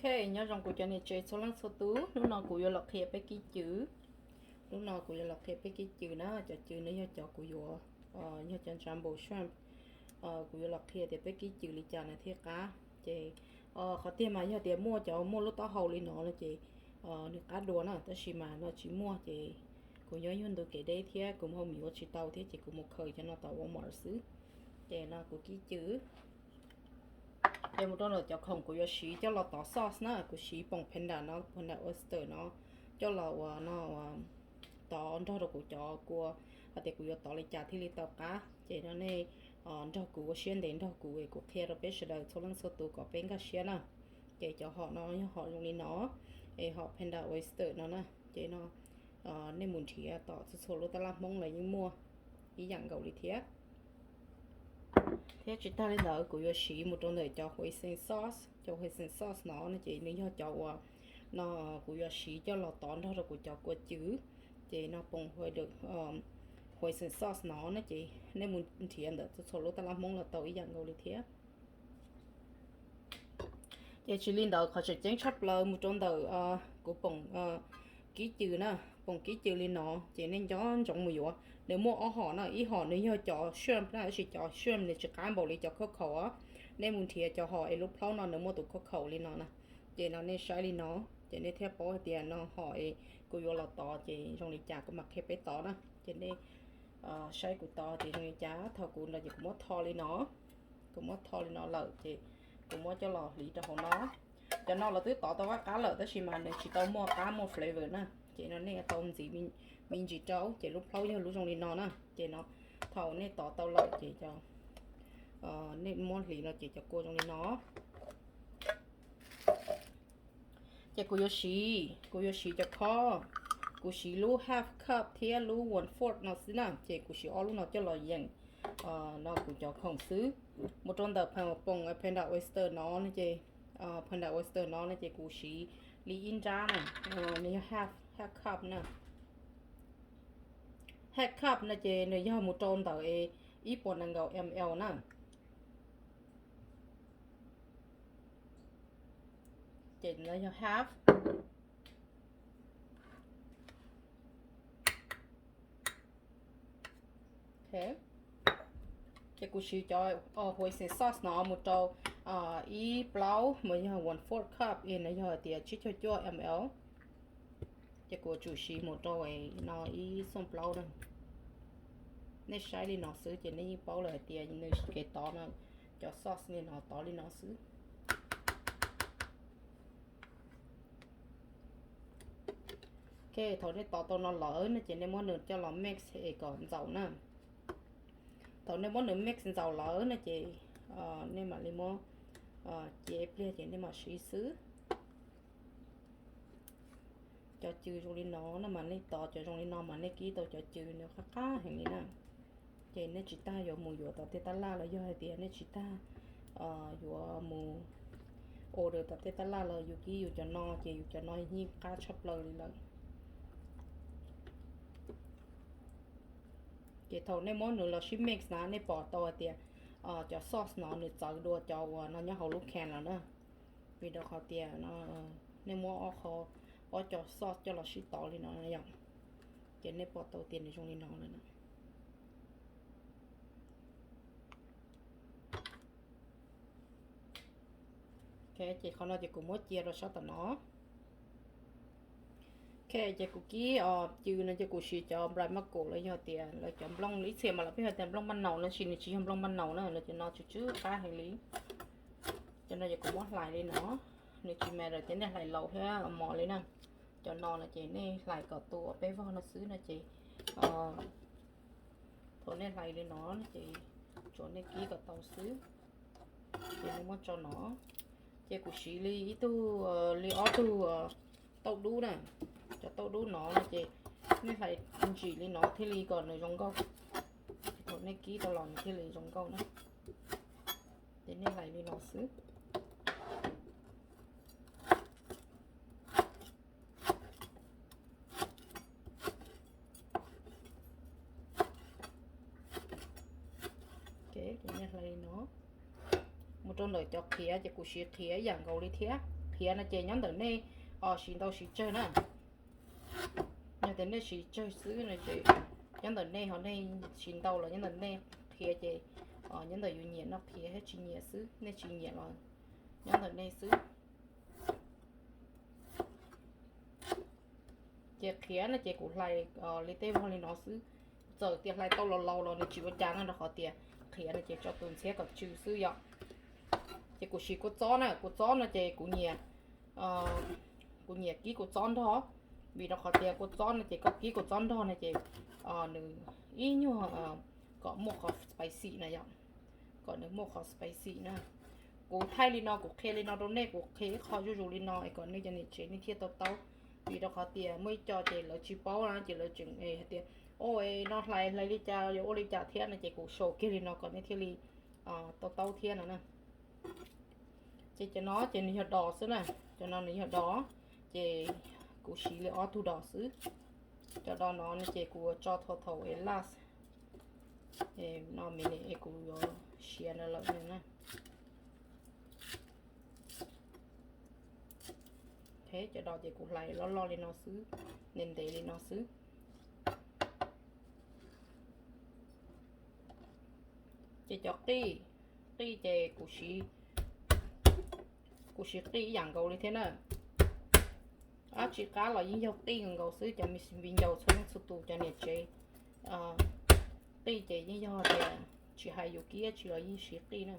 Ok, nyob zoo kuv cov niam tsev txhua leej txhua tus, hnub no kuv yuav los qhia peb kib cws. Hnub no kuv yuav los qhia peb kib cws na, cov cws no yog cov kuv yuav, yog cov jumbo shrimp. Kuv yuav los qhia tias peb kib cws li cas nws thiaj qab. Ces qhov tiag mas yog tias muaj cov muaj lub taub hau li no no ces nws qab dua na, tab sis mas no tsis muaj ces kuv nyob yug ntu kev deb thiab kuv mus hau mis ua tsis tau thiab ces kuv mus khaws cov no tom Walmart xwb. Ces no kuv kib cws. Ces mus rau ntawm cov khoom kuv yuav siv coj los tov sauce na, kuv siv poom panda no, panda oyster no, coj los ua no ua tov nrog rau kuv cov kua, hais tias kuv yuav tov li cas thiaj li tau qab. Ces no nej nrog kuv ua siab ntev nrog kuv es kuv qhia rau peb sawv daws txhua leej txhua tus kom peb nkag siab na. Ces cov hom no yog hom zoo li no, es hom panda oyster no na, ces no nej mus nrhiav tom txhua txhua lub tab laj Hmoob los yeej muaj ib yam nkaus li thiab. Thiab tsis tag li ntawd kuv yuav siv mus rau ntawm cov hoisin sauce, cov hoisin sauce no no ces nws yog cov uas no kuv yuav siv coj los tov nrog rau kuv cov kua cws. Ces no poom hoisin sauce no no ces nej mus nrhiav ntawm txhua txhua lub tab laj Hmoob los tau ib yam nkaus li thiab. Ces tsis li ntawd qhov tseem ceeb tshaj plaws mus rau ntawm kuv poom kib cws na, poom kib cws li no ces nej nco ntsoov mus yuav. Nws muaj ob hom na, ib hom nws yog cov shrimp na, tab sis cov shrimp nws tsis qab npaum li cov cockle os. Nej mus nrhiav cov hom es lub plaub no nws muaj tus cockle li no na. Ces no nej saib li no, ces nej thiaj paub hais tias no hom es kuv yuav los tov ces zoo li cas kuv mam qhia peb tov na. Ces nej saib kuv tov ces zoo li cas, thaum kuv no ces kuv muab tho li no. Kuv muab tho li no lawm ces kuv muab coj los hliv rau hauv no. Cov no los twb tov tau qab qab lawm tab sis mas nws tsis tau muaj qab muaj flavor na, ces no nej tau ntxiv me ntsis rau ces lub plaub yog lub zoo li no na. Ces no thaum nej tov tau lawm ces nej muab hliv no ces cov kua zoo li no. Ces kuv yuav siv, kuv yuav siv cov khob, kuv siv lub half cup thiab lub one fourth no xwb na, ces kuv siv ob lub no coj los yeem no kuv cov khoom xwb. Mus rau ntawm poom panda oyster no no ces, panda oyster no no ces kuv siv li ib nrab na, nws yog half, half cup na. Half cup no ces nws yog mus rau ntawm ib puas nees nkaum ml na. Ces no yog half. Ces kuv siv cov hoisin sauce no mus rau ib plaub mas yog one fourth cup es no yog tias tsib caug cuaj ml. Ces kuv tsum siv mus rau no ib xooj plaub na. Nej saib li no xwb ces nej yeej paub lawm hais tias nws kev tov no, cov sauce li no tov li no xwb. Ok, thaum nej tov tau no lawm no ces nej muab nws coj los mix es kom ntxaus na. Thaum nej muab nws mix ntxaus lawm no ces nej mam li muab cia ib pliag ces nej mam siv xwb. Cov cw zoo li no no mas nej tov cov zoo li no mas nej kib tau cov cw nws qab qab heev li na. Ces nej tsis tas yuav mus yuav tom tej tab laj los yog hais tias nej tsis tas yuav mus order tom tej tab laj los yus kib yus cov no ces yus cov no yeej qab tshaj plaws li lawm. Ces thaum nej muab nws los sib mix na nej pom tau hais tias cov sauce no nws txawv dua cov uas no nyob hauv lub can los na. Vim rau qhov tias nej muab ob qho, ob co sauce coj los sib tov li no yom, ces nej pom tau tias nws zoo li no lawm na. Ok, ces qhov no ces kuv muab cia rau sab tom no. Ok, ces kuv kib cw no ces kuv siv cov bright mackerel los yog tias lawv cov nplooj ib txhia mas lawv pheej hais tias nplooj maj naus no, tab sis nws tsis yog nplooj maj naus na, nws cov no tsw tsw qab heev li. Cov no ces kuv muab hlais li no, nws tsis matter tias nej hlais laus thiab mos li na. Cov no no ces nej hlais kom tu uas peb vog no xwb no ces thaum nej hlais li no ces tsuas nej kib kom tau xwb. Ces nej muab tso no, ces kuv siv li ib tug, li ob tug tauj dub na. Cov tauj dub no no ces nej hlais ntsim li no thiaj li kom nws zoo nkauj. Thaum nej kib tau los nws thiaj li zoo nkauj na. Ces nej hlais li no xwb. Ces nej hlais li no. Mus rau ntawm cov qhiav ces kuv siv qhiav ib yam nkaus li thiab. qhiav no ces nyob ntawm nej siv ntau siv tsawg na. Yog tias nej siv tsawg xwb no ces nyob ntawm nej, ho nej siv ntau los nyob ntawm nej qhiav ces nyob ntawm yus nyiam no qhiav thiab tsis nyiam xwb, nej tsis nyiam los nyob ntawm nej xwb. Ces qhiav no ces kuv hlais li tej vog li no xwb. Txawm tias hlais tau los laus los nws tsis ua cas no, rau qhov tias qhiav no ces tso tus ntxhiab kom tsw xwb yom. Ces kuv siv kua txob na, kua txob no ces kuv nyiam, kuv nyiam kib kua txob nrog, vim rau qhov tias kua txob no ces koj kib kua txob nrog no ces nws ib nyuag kom muaj qhov spicy na yom, kom nws muaj qhov spicy na. Kuv thaij li no, kuv qhia li no rau nej, kuv qhia ib qho zuj zus li no es kom nej cov niam tsev nej thiaj to taub. Vim rau qhov tias muaj ib co ces lawv tsis paub na, ces lawv tseem hais tias, o, no hlais hlais li cas, yuav ua li cas thiab no, ces kuv show kiag li no kom nej thiaj li to taub thiab no na. Ces cov no ces nws yog dos xwb na, cov no nws yog dos, ces kuv siv li ob tug dos xwb. Cov dos no ces kuv tso thaum thaum es last, no minute es kuv yuav siav no lawm na. Cov dos ces kuv hlais loj loj li no xwb, ntev ntev li no xwb. Ces cov qij, qij ces kuv siv qij ib yam nkaus li thiab na. Dab tsi qab los yeej yog qij nkaus xwb, cov viv ncaus txhua leej txhua tus cov niam tsev. Qij ces yeej yog tias tsis hais yus kib dab tsi los yeej siv qij na.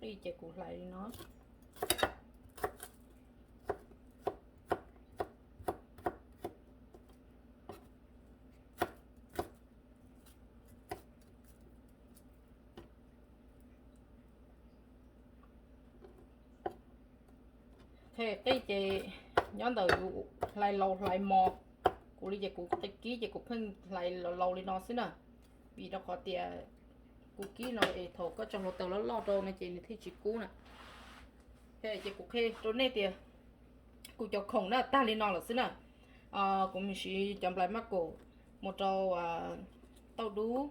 Qij ces kuv hlais li no. Qij ces nyob ntawm yus hlais laus hlais mos, kuv li ces kuv kib ces kuv pheej hlais laus li no xwb na, vim rau qhov tias kuv kib no es thaum koj tso hluav taws loj loj rau no ces nws thiaj tsis kub na. Ces kuv qhia rau nej tias kuv cov khoom na tag li no lawm xwb na. Kuv mus siv cov nplai mab kaum, mus rau tauj dub,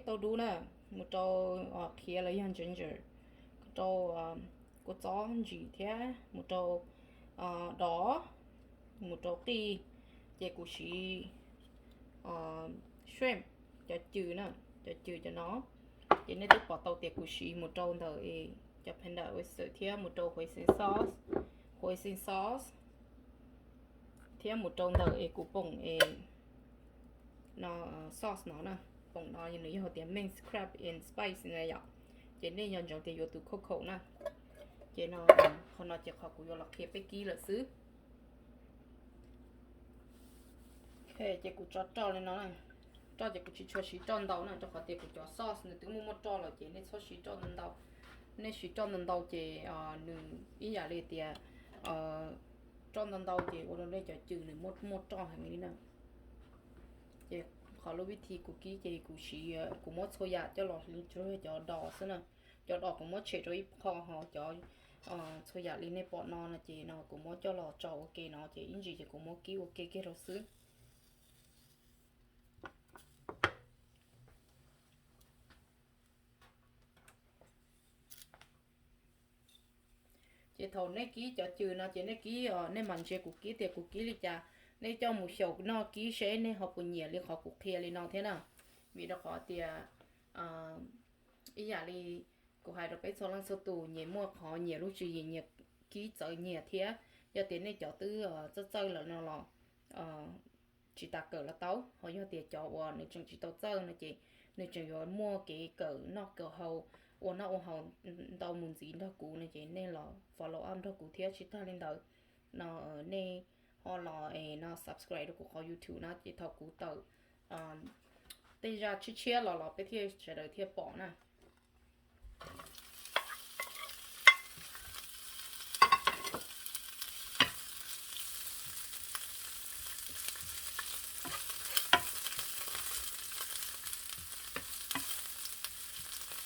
tauj dub na, mus rau khiav los yog ginger, rau kua txob ntsim thiab mus rau dov, mus rau qij, ces kuv siv shrimp, cov cw na, cov cw cov no. Ces nej twb pom tau tias kuv siv mus rau ntawm cov panda oyster thiab mus rau hoisin sauce, hoisin sauce, thiab mus rau ntawm es kuv poom es no sauce no na. Poom no nws yog tias minced crab and spice na yom. Ces nej nco ntsoov tias yuav tus coconut na. Ces no, qhov no ces qhov kuv yuav los qhia peb kib lawm xwb. Ces kuv tso roj li no, roj ces kuv tsis tshua siv roj ntau na, rau qhov tias kuv cov sauce nws twb muaj muaj roj lawm ces nej txhob siv roj ntau ntau. Nej siv roj ntau ntau ces nws ib yam li tias roj ntau ntau ces ua rau nej cov cw nws muaj muaj roj heev li na. Ces qhov lub vib thi kuv kib ces kuv siv, kuv muab txhua yam coj los hlais tsuas cov dos xwb na. Cov dos kuv muab tshem rau ib qho, ho cov txhua yam li nej pom no no ces no kuv muab coj los tso ua ke no ces ib ntsis ces kuv muab kib ua ke kiag rau xwb. Ces thaum nej kib cov cw no ces nej kib, nej mam ntsia kuv kib tias kuv kib li cas, nej coj mus xyaum noj kib seb nej ho puas nyiam li qhov kuv qhia li no thiab na. Vim rau qhov tias ib yam li kuv hais rau peb txhua leej txhua tus, nyias muaj qhov nyias lub tswv yim, nyias kib txawv nyias thiab. Yog tias nej cov twb txawj txawj lawm no los tsis tas kawm los tau, ho yog tias cov uas nws tseem tsis tau txawj no ces nws tseem yuav muaj kev kawm noj kawm haus, ua noj ua haus ntau mus ntxiv nrog kuv no ces nej los follow up nrog kuv thiab. Tsis tag li ntawd no nej ho los no subscribe rau kuv qhov YouTube no ces thaum kuv tawm tej zaj tshiab tshiab los los peb thiaj sawv daws thiaj pom na.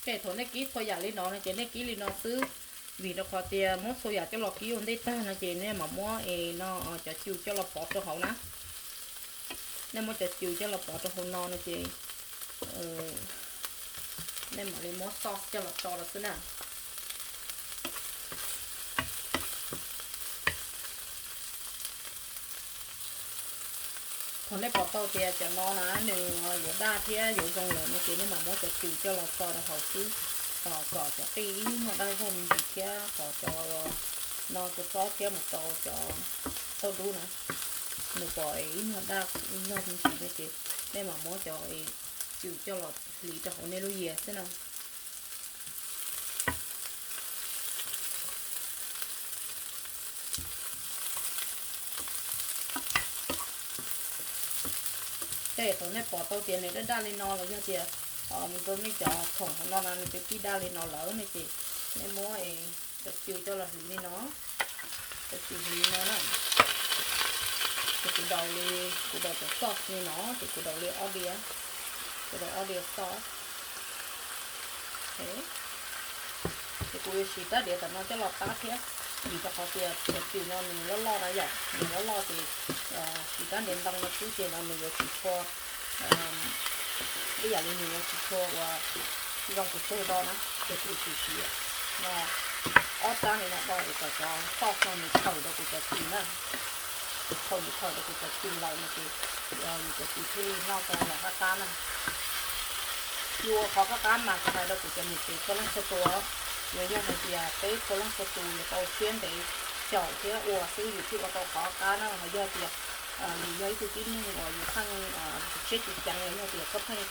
Ces thaum nej kib txhua yam li no no ces nej kib li no xwb, vim rau qhov tias muab txhua yam coj los kib ua ntej tag no ces nej mam muab es no cov cw coj los pov rau hauv na. Nej muab cov cw coj los pov rau hauv no no ces nej mam li muab sauce coj los tso rau xwb na. Thaum nej pom tau tias cov no na nws yuav daj thiab yuav zoo lawm no ces nej mam muab cov cw coj los tso rau hauv xwb, kom cov qij ib nyuag daj zog me ntsis thiab kom cov no tus xob thiab mus rau cov tauj dub na, nws kom ib nyuag daj zog me ntsis no ces nej mam muab cov cw coj los hliv rau hauv nej lub yias xwb na. Ces thaum nej pom tau tias nws daj daj li no los yog tias mus rau nej cov khoom hauv no na nws twb pib daj li no lawm no ces nej muab cov cw coj los hliv li no, cov cw hliv no na. Ces kuv daus li, kuv daus cov sauce li no ces kuv daus li ob diav, kuv daus ob diav sauce. Ces kuv yuav siv rab diav tom no coj los pab thiab, vim rau qhov tias cov cw no nws loj loj na yom, nws loj loj ces siv rab diav ntoo no xwb ces no nws yuav tsis tshua, ib yam li nws yuav tsis tshua uas zoo pes tsawg do na, ces kuv tsis siv no ob rab li no do es kom cov sauce no nws khaws rau kuv cov cw na. Thaum nws khaws rau kuv cov cw lawm no ces yus cov cw thiaj li noj tau los qab qab na. Yus ua qhov qab qab mas kuv hais rau kuv cov niam tsev txhua leej txhua tus, yuav yog hais tias peb txhua leej txhua tus yuav tau siab ntev caum thiab ua xwb yus thiaj ua tau qhov qab na. Ho yog tias yus yog ib tug tib neeg uas yus pheej siab tsis ceev los yog tias koj pheej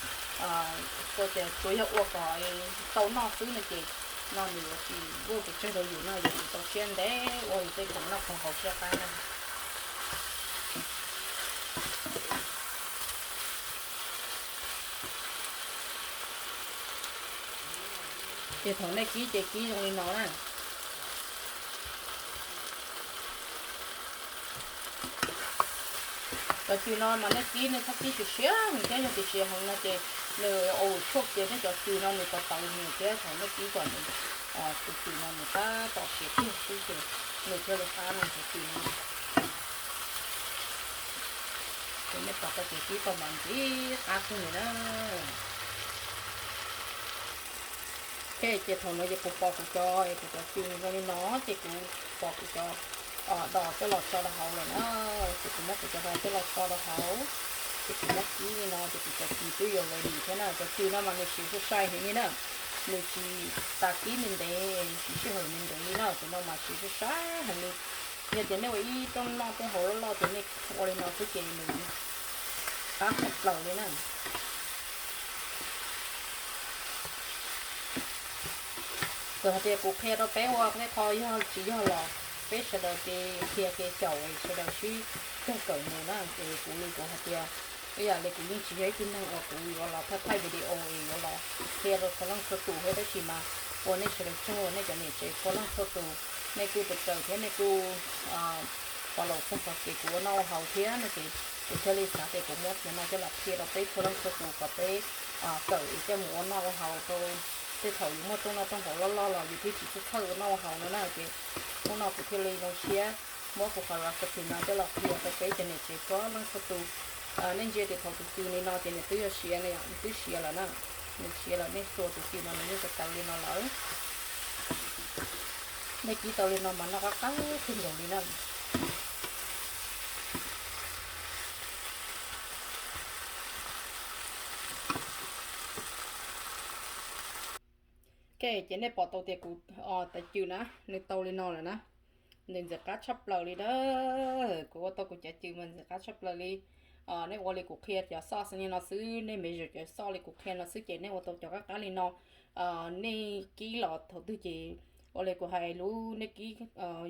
ua tias tsuas yog ua kom tau noj xwb no ces no nws yuav tsis ua pes tsawg rau yus no, yuav tsum tau siab ntev ua yus tej khoom noj khoom haus siab qab na. Ces thaum nej kib ces kib zoo li no na. Cov cw no mas nej kib nej txhob kib siav siav heev thiab, yog tias siav heev no ces nws ua tshuaj ces nej cov cw no nws tawv tawv mus thiab, thaum nej kib kom nws tus cw no nws tab tom siav kiag xwb ces nws thiaj li qab no cov cw no. Ces nej pom tau tias kib tau mas ntxim qab kawg li na. Ok, ces thaum no ces kuv pom kuv cov, kuv cov cw zoo li no ces kuv pom kuv cov dos coj los tso rau hauv lawm na. Ces kuv muab kuv cov dos coj los tso rau hauv, ces kuv muab kib li no ces kuv cov cw twb yuav ready thiab na. Cov cw no mas nws siav sai sai heev li na, nws tsis tas kib ntev ntev, tsis sij hawm ntev ntev li na, cov no mas siav sai sai heev li. Yog tias nej ua ib rooj noj rooj haus loj loj ces nej ua li no xwb ces nws qab tshaj plaws li na. Txawm hais tias kuv qhia rau peb ua tej qho yog tsis yog los peb sawv daws ces qhia kev caum sawv daws sib cog kawm mus na. Ces kuv li kuv hais tias ib yam li kuv yeej tsis yog ib tug neeg uas kuv yuav los thaij thaij video es yuav los qhia rau txhua leej txhua tus thiab, tab sis mas ua nej sawv daws tsaug nej cov niam tsev txhua leej txhua tus, nej kuj raws raws thiab nej kuj follow txog txog kev kuv ua noj ua haus thiab no ces kuv thiaj li xav tias kuv muab cov no coj los qhia rau peb txhua leej txhua tus kom peb kawm es coj mus ua noj ua haus rau tej thaum yus muaj rooj noj rooj haus loj loj los yus thiaj tsis txhawj txhawj ua noj ua haus no na. Ces hnub no kuv thiaj li zoo siab muab kuv qhov recipe no coj los qhia rau peb cov niam tsev txhua leej txhua tus. Nej ntsia tias thaum tus cw li no ces nws twb yuav siav, nws twb siav lawm na, nws siav lawm, nej xua tus cw no nws yeej tawv tawv li no lawm. Nej kib tau li no mas noj qab qab kawg nkaus li na. Ok, ces nej pom tau tias kuv tais cw na, nws tau li no lawm na. Nws ntxim qab tshaj plaws li na. Kuv ua tau kuv cov cw mas ntxim qab tshaj plaws li. Nej ua li kuv qhia cov sauce li no xwb, nej measure cov sauce li kuv qhia no xwb ces nej ua tau cov qab qab li no. Nej kib los thaum twg ces ua li kuv hais lub, nej kib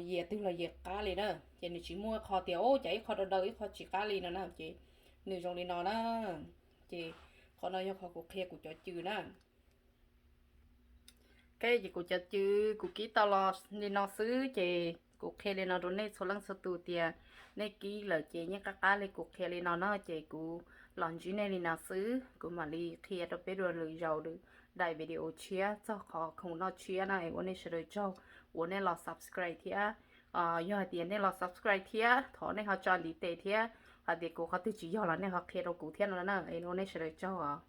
yias twg los yias qab li na. Ces nws tsis muaj qho tias ub cas ib qho daw daw ib qho tsis qab li no na, ces nws zoo li no na. Ces qhov no yog qhov kuv qhia kuv cov cw na. Ok, ces kuv cov cw kuv kib tau los li no xwb ces kuv qhia li no rau nej txhua leej txhua tus tias nej kib lawm ces yeej qab qab li kuv qhia li no na. Ces kuv los ntsib nej li no xwb, kuv mam li qhia rau peb dua lwm zaus, daim video tshiab txog qhov khoom noj tshiab na. Es ua nej sawv daws tsaug uas nej los subscribe thiab. Yog hais tias nej los subscribe thiab, thov nej ho tso ntiv tes thiab, hais tias kuv qhov twg tsis yog los nej ho qhia rau kuv thiab no na. Es ua nej sawv daws tsaug os.